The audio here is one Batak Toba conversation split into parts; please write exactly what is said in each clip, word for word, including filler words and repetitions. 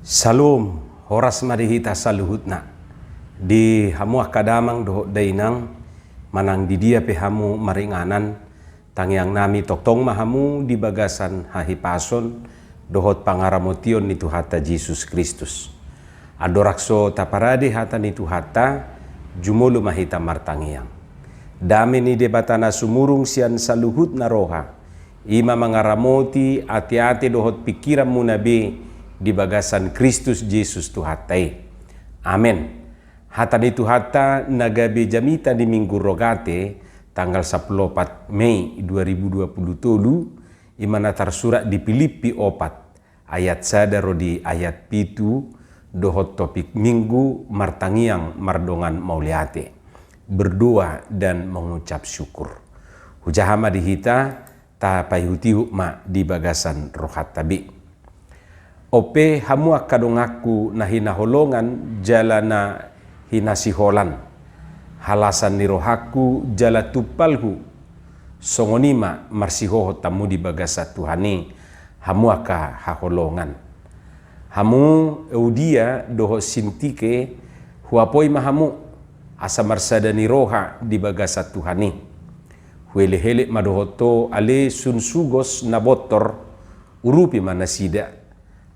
Salom, horas ma di hita saluhutna. Di hamu angka damang dohot dainang, manang di dia pe hamu maringanan, tangiangnami tongtong ma hamu di bagasan hahipason dohot pangaramotion ni Tuhanta Jesus Kristus. Andorang so taparade hata ni Tuhanta, jumolo ma hita martangiang. Dame ni Debata na sumurung sian saluhutna roha, i ma mangaramoti ateate dohot pingkiranmuna be di bagasan Kristus Jesus Tuhanta i. Amen. Hata ni Tuhanta na gabe jamita di Minggu Rogate, tanggal sampulu opat Mei dua ribu dua pulu tolu, i ma na tarsurat di Pilippi opat, ayat sada ro di ayat pitu, dohot topik Minggu: Martangiang mardongan mauliate, berdoa dan mengucap syukur. Hujaha ma di hita, tapaihutihut ma di bagasan rohanta be. Onpe hamu angka donganku na hinaholongan jala na hinasiholan, halasan ni rohangku jala tumpalhu, songon i ma marsihohot hamu di bagasan Tuhan i, hamu angka haholongan. Hamu Euodia dohot Sintike, huapoi ma hamu, asa marsada ni roha di bagasan Tuhan i. Huelekelek ma dohot ho ale Sunsugos na bontor, urupi ma nasida,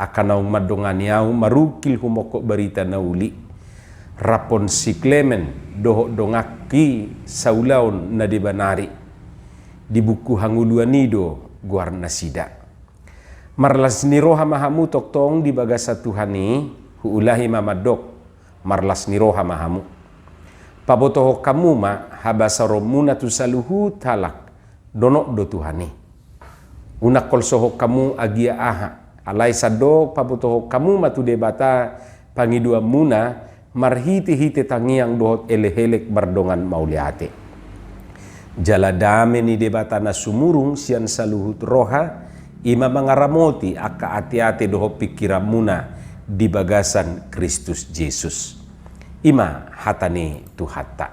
angka naung mandongani ahu marungkil humongkop barita na uli, rap dohot si Klemen dohot donganki saulaon na deba nari. Di buku hangoluan i do goarnasida. Marlas ni roha ma hamu tongtong di bagasan Tuhan i, huulahi ma mandok, marlas ni roha ma hamu. Pabotohon hamu ma habasaronmuna tu saluhut halak, donok do Tuhan i. Unang holsohon hamu agia aha, alai sandok pabotohon hamu ma tu Debata pangidoanmuna, marhitehite tangiang dohot elekelek mardongan mauliate. Jala dame ni Debata na sumurung sian saluhut roha, i ma mangaramoti angka ateate dohot pingkiranmuna di bagasan Kristus Jesus. I ma hata ni Tuhanta.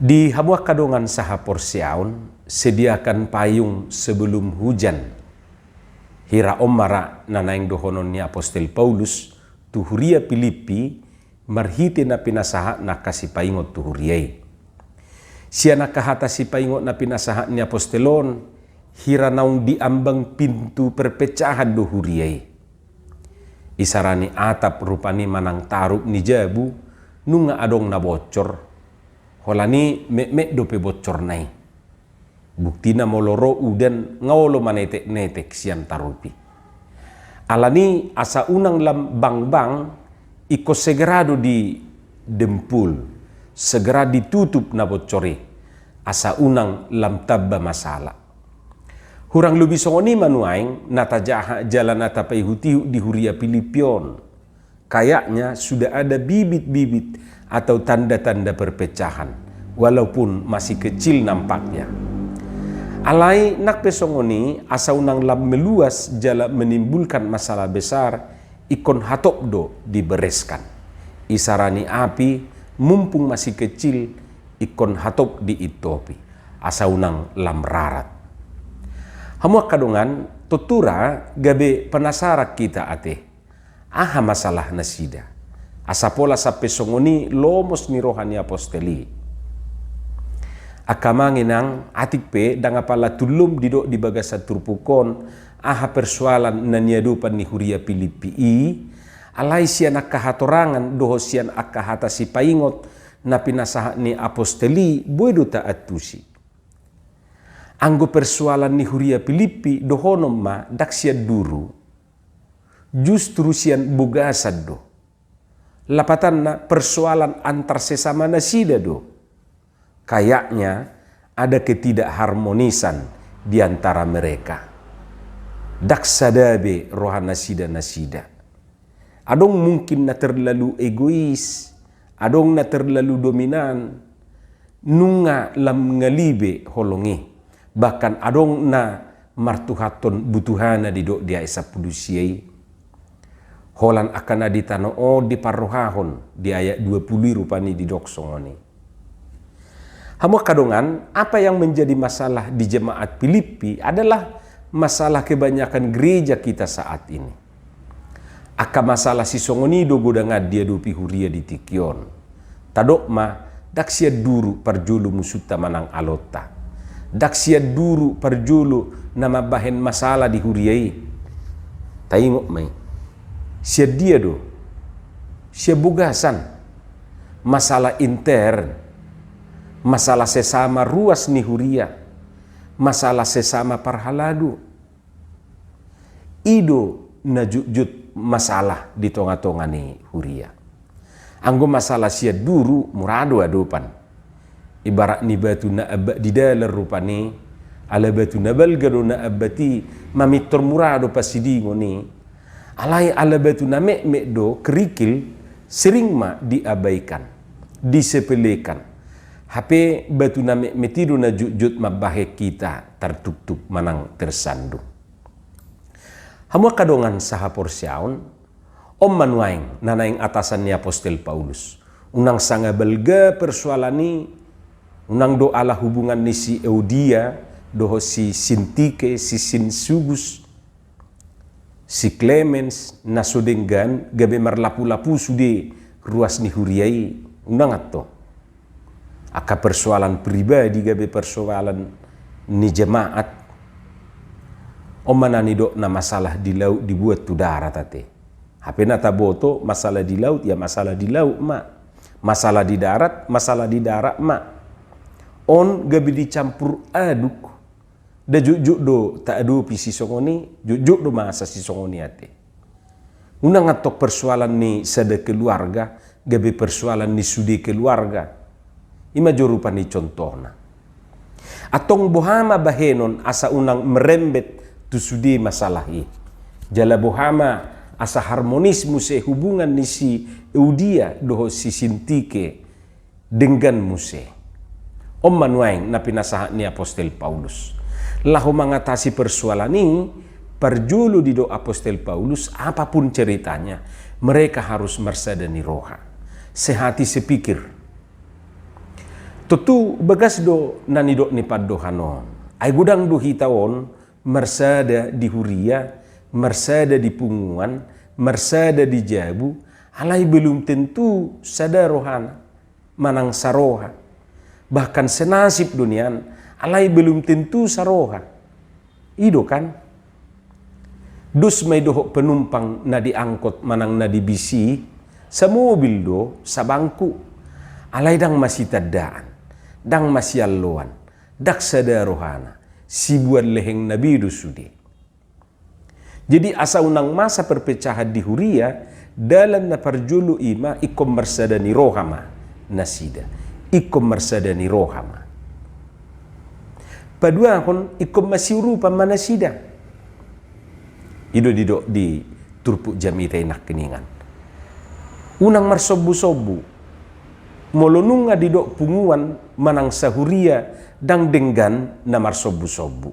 Di hamu angka dongan sahaporseaon, sediakan payung sebelum hujan. Hira on ma ra na naeng dohonon ni apostel Paulus tu huria Pilippi, marhite na pinasahatna angka sipaingot tu huria i. Sian angka hata sipaingot na pinasahat ni apostel on, hira naung di ambang pintu perpecahan do huria i. Isarani atap rupani manang tarup ni jabu, nunga adong na bocor. Holan i metmet dope bocorna i. Buktina molo ro udan nga olo maneteknetek sian tarup i. Alani asa unang lam bangbang, ingkon segera do didempul, segera ditutup na bocor i, asa unang lam tamba masalah. Hurang lobi songon i ma nuaeng na tajaha jala na tapaihutihut di huria Pilippi on. Kayaknya sudah ada bibit-bibit atau tanda-tanda perpecahan, walaupun masih kecil nampaknya. Alai nang pe songon i, asa unang lam meluas jala menimbulkan masalah besar, ingkon hatop do dibereskan. Isarani api, mumpung masih kecil, ingkon hatop diintopi, asa unang lam rarat. Hamu angka dongan, tontu ra gabe penasaran hita ate. Aha masalah nasida? Asa pola sampe songon i lomos ni roha ni apostel i. Angka amang inang, atik pe ndang apala tullom didok di bagasan turpuk on aha persoalan na niadopan ni huria Pilippi i, alai sian angka hatorangan dohot sian angka hata sipaingot na pinasahat ni apostel i boi do taantusi. Anggo persoalan ni huria Pilippi dohonon ma ndang sian duru, justru sian bagasan do. Lapatanna persoalan antar sesama nasida do. Kayaknya ada ketidakharmonisan di antara mereka. Ndang sada be roha nasida-nasida. Adong mungkin na terlalu egois, adong na terlalu dominan, nunga lam ngali be holong i. Bahkan adong na martuhathon butuhana didok di ayat sampulu sia i. Holan angka na di tano on diparrohahon, di ayat dua pulu i rupani didok songon i. Hamu angka dongan, apa yang menjadi masalah di jemaat Pilippi adalah masalah kebanyakan gereja kita saat ini. Angka masalah sisongon i do godang an diadopi huria di tingki on. Tadok ma, ndang sian duru parjolo musunta manang alonta. Ndang sian duru parjolo na mambahen masalah di huria i. Taingot ma i. Sian dia do? Sian bagasan. Masalah intern. Masalah sesama ruas ni huria. Masalah sesama parhalado. I do na jotjot masalah di tongatonga ni huria. Anggo masalah sian duru, mura do adopan. Ibarat ni batu na abbat di dalan rupani, ala batu na balga do na abbat i, mamintor mura do pasidingon i. Alai ala batu na metmet do, kerikil, sering ma diabaikan, disepelekan. Hape batu na metmet i do na jotjot mambahen hita tartuktuk manang tersandung. Hamu angka dongan sahaporseaon, on ma nuaeng na naeng atasan ni apostel Paulus. Unang sanga balga persoalan i, unang do ala hubungan ni si Euodia dohot si Sintike, si Sintikus, si Klemens, na so denggan gabe marlapulapu sude ruas ni huria i, unang antong. Angka persoalan pribadi gabe persoalan ni jemaat. On ma na nidokna masalah di laut dibuat tu darat ate. Hape na taboto masalah di laut, ya masalah di laut ma. Masalah di darat, masalah di darat ma. On gabe dicampur aduk. Nda jotjot do taadopi sisongon i, jotjot do masa sisongon i ate. Unang antong persoalan ni sada keluarga gabe persoalan ni sude keluarga. I ma jo rupani contohna. Antong boha ma bahenon asa unang merembet tu sude masalah i? Jala boha ma asa harmonis muse hubungan ni si Euodia dohot si Sintike denggan muse? On ma nuaeng na pinasahat ni apostel Paulus. Laho mangatasi persoalan i, parjolo didok apostel Paulus, apapun ceritanya, mereka harus marsada ni roha. Sehati sepikir. Tontu bagas do na nidok ni pandohan on. Ai godang do hita on marsada di huria, marsada di punguan, marsada di jabu, alai belum tentu sada rohana manang saroha. Bahkan senasib do nian, alai belum tentu saroha. I do kan? Dos ma i dohot penumpang na di angkot manang na di bis i, samobil do, sabangku. Alai ndang masitandaan, ndang masialloan, ndang sada rohana, sibuan lehengna be do sude. Jadi asa unang masa perpecahan di huria, dalan na parjolo i ma ingkon marsada ni roha ma nasida. Ingkon marsada ni roha ma. Paduahon, ingkon masiurupan ma nasida. I do didok di turpuk jamita i nangkiningan. Unang marsombusombu. Molo nunga didok punguan manang sahuria ndang denggan na marsombusombu.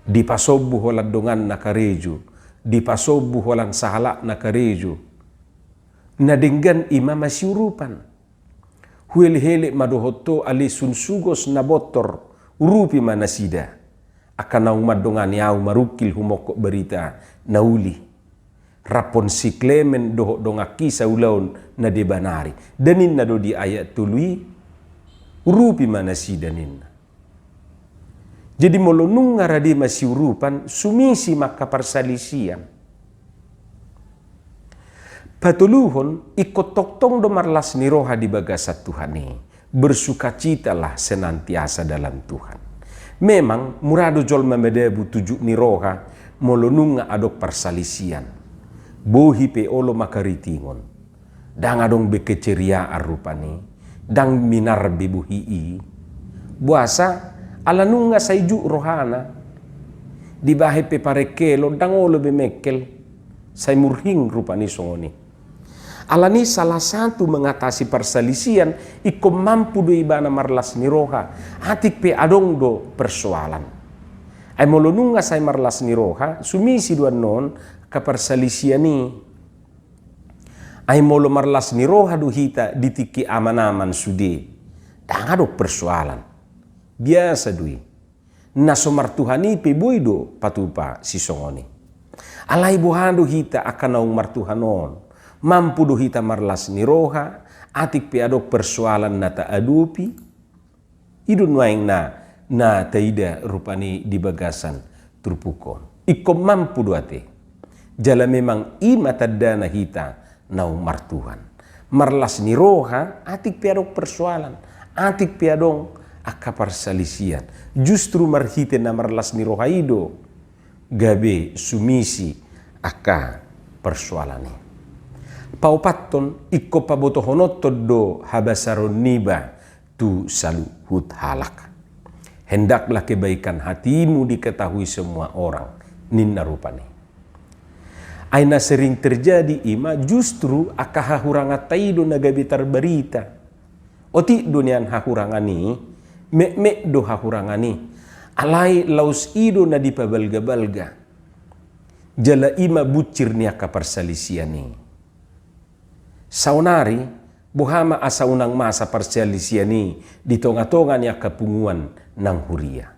Dipasombu holan donganna karejo, dipasombu holan sahalakna karejo. Na denggan i ma masiurupan. Huelehelek ma dohot ho ale sun sugos na bontor, urupi ma nasida. Angka naung mandongani ahu marungkil humongkop barita na uli. Rap on si Klemen dohot donganki saulaon na deba nari. Nda ninna do di ayat tolu i, urupi ma nasida ninna. Jadi molo nunga rade masiurupan, sumisi ma angka parsalisian. Patoluhon, ingkon tongtong do marlas ni roha di bagasan Tuhan i. Bersukacitalah senantiasa dalam Tuhan. Memang mura do jolma madabu tu juk ni roha molo nunga adong parsalisian. Bohi pe olo ma karitingon. Ndang adong be keceriaan rupani, ndang minar be bohi i. Boasa? Ala nunga sai juk rohana. Dibahen pe parengkelon ndang olo be mengkel. Sai murhing rupani songon i. Alani salah satu mengatasi parsalisian, ingkon mampu do ibana marlas ni roha. Atik pe adong do persoalan. Ai molo nunga sai marlas ni roha, sumisi do annon angka parsalisian i. Ai molo marlas ni roha do hita di tingki aman-aman sude, ndang adong persoalan. Biasa do i. Na so martuhan i pe boi do patupa sisongon i. Alai boha do hita angka naung martuhan on? Mampu do hita marlas ni roha, atik pe adong persoalan na taadopi? I do nuaeng na, na taida rupani di bagasan turpuk on. Ingkon mampu do ate. Jala memang i ma tandana hita naung martuhan. Marlas ni roha, atik pe adong persoalan, atik pe adong angka parsalisian. Justru marhite na marlas ni roha i do gabe sumisi angka persoalan i. Paopathon, ingkon pabotohononhon do habasaron niba tu saluhut halak. Hendaklah kebaikan hatimu diketahui semua orang, ninna rupani. Ai na sering terjadi i ma justru angka hahuranganta i do na gabe tarbarita. Otik do nian hahurangan i, metmet do hahurangan i, alai laos i do na dipabalgabalga. Jala i ma bunsir ni angka parsalisian i. Saonari, boha ma asa unang masa parsalisian i di tongatonga ni angka punguan nang huria?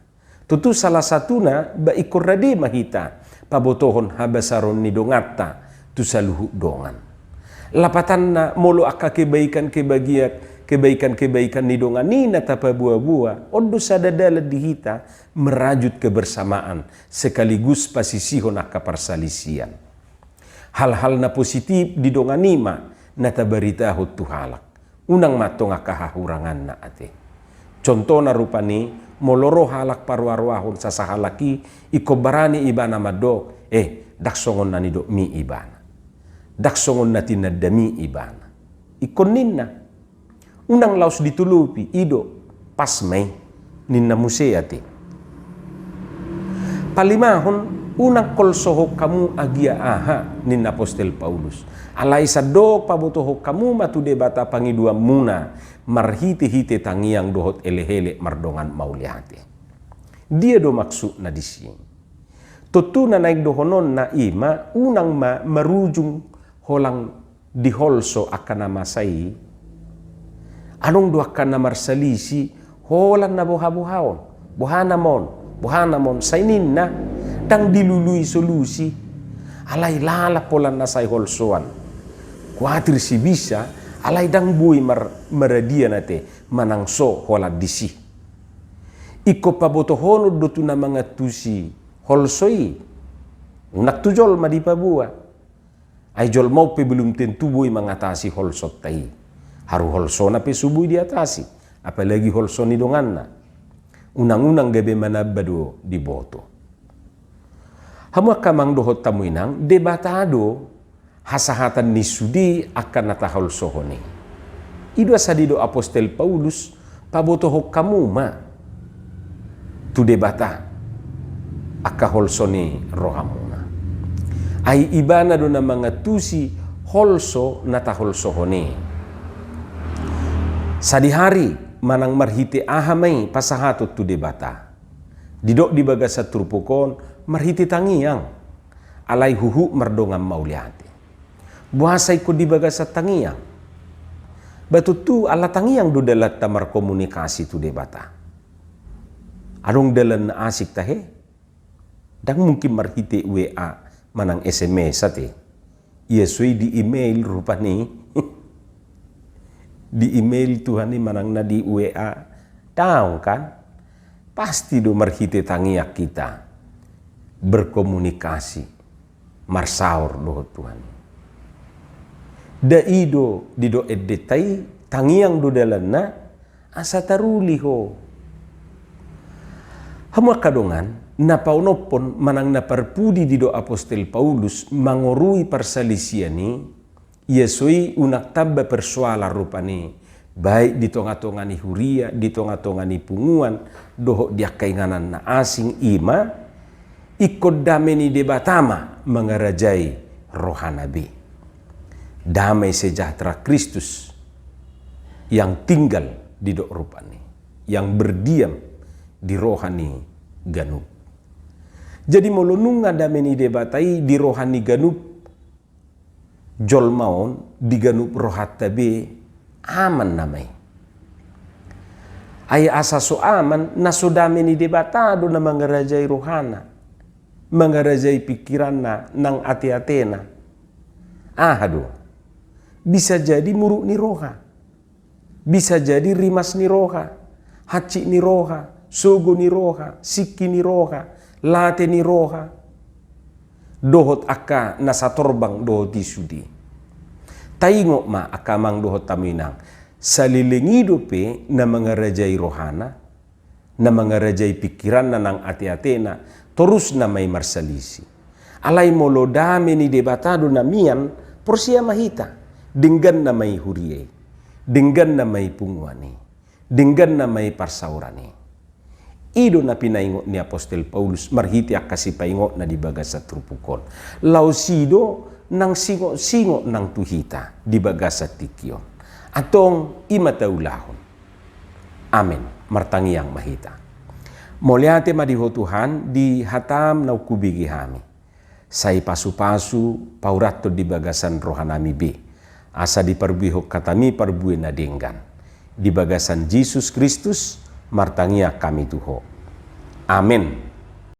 Tontu salah satuna, ba ingkon rade ma hita pabotohon habasaron ni donganta tu saluhut dongan. Lapatanna, molo angka kebaikan kebagian, kebaikan-kebaikan ni dongan i na tapaboaboa, on do sada dalan di hita merajut kebersamaan sekaligus pasisihon angka parsalisian. Hal-hal na positif di dongan i ma na tabaritahon tu halak. Unang ma antong angka hahuranganna ate. Contohna rupani, molo ro halak paroaroahon sasahalak i, ingkon barani ibana mandok, "Eh, ndang songon na nidokmi ibana. Ndang songon na tinandami ibana." Ingkon ninna. Unang laos ditolopi, i do, pas ma i, ninna muse ate. Palimahon, unang holsohon hamu agia aha, ninna apostel Paulus. Alai sandok pabotohon hamu ma tu Debata pangidoanmuna, marhitehite tangiang dohot elekelek mardongan mauliate. Dia do maksudna disi? Tontu na naeng dohononna i ma, unang ma marujung holan di holso angka na masa i. Adong do angka na marsalisi, holan na bohaboha on, boha nama on, boha nama on, sai ninna, ndang dilului solusi. Alai lalap holan na sai holsoan. Kuatir sibisa, alai ndang boi mar-, maradian ate, manang so holan disi. Ingkon pabotohonon do tu na mangantusi holso i. Unang tu jolma dipaboa. Ai jolma on pe belum tentu boi mangatasi holsonta i. Haru holsona pe so boi diatasi, apalagi holso ni donganna. Unang-unang gabe manamba do diboto. Hamu angka amang dohot hamu inang, Debata do hasahatan ni sude angka na taholsohon i. I do asa didok apostel Paulus, pabotohon hamu ma tu Debata angka holso ni rohamuna. Ai ibana do na mangantusi holso na taholsohon i. Sadihari manang marhite aha ma i pasahaton tu Debata. Didok di bagasan turpuk on marhite tangiang. Alai huhut mardongan mauliate. Boasa ingkon di bagasan tangiang? Ba tontu ala tangiang do dalanta markomunikasi tu Debata. Adong dalan na asing tahe? Ndang mungkin marhite W A manang S M S ate. Ia so i di email rupani. Di email Tuhan i manang na di W A. Daong kan? Pasti do marhite tangiang hita berkomunikasi, marsaor dohot Tuhan. Da i do didok endenta i, tangiang do dalanna, asa taruli ho. Hamu angka dongan, na paonomhon manang na parpudi didok apostel Paulus mangorui parsalisian i, ia so i unang tamba persoalan rupani, baik di tongatonga ni huria, di tongatonga ni punguan, dohot di angka inganan na asing, i ma, ingkon dame ni Debata ma mangarajai rohana be. Damai sejahtera Kristus yang tinggal, didok rupani, yang berdiam di roha ni ganup. Jadi molo nunga dame ni Debata i di roha ni ganup jolma on, di ganup rohanta be, aman nama i. Ai asa so aman, na so dame ni Debata do na mangarajai rohana. mangarajai pingkiranna nang ate-atena. Aha do? Bisa jadi muruk ni roha. Bisa jadi rimas ni roha, hansit ni roha, sogo ni roha, singki ni roha, late ni roha. Dohot angka na satorbang dohot i sude. Taingot ma angka amang dohot hamu inang, saleleng i dope na mangarajai rohana, na mangarajai pingkiranna nang ate-atena, torusna ma i marsalisi. Alai molo dame ni Debata do na mian, porsea ma hita, dengganna ma i huria i, dengganna ma i punguan i, dengganna ma i parsaoran i. I do na pinaingot ni apostel Paulus marhite angka sipaingotna di bagasan turpuk on. Laos i do nang singot-singot nang tu hita di bagasan tingki on. Antong i ma taulahon. Amen. Martangiang ma hita. Mauliate ma di Ho Tuhan, di hataM naung hubege hami. Sai pasu-pasu paurathon di bagasan rohanami be, asa diparbuehon hataMi parbue na denggan. Di bagasan Jesus Kristus martangiang hami tu Ho. Amen.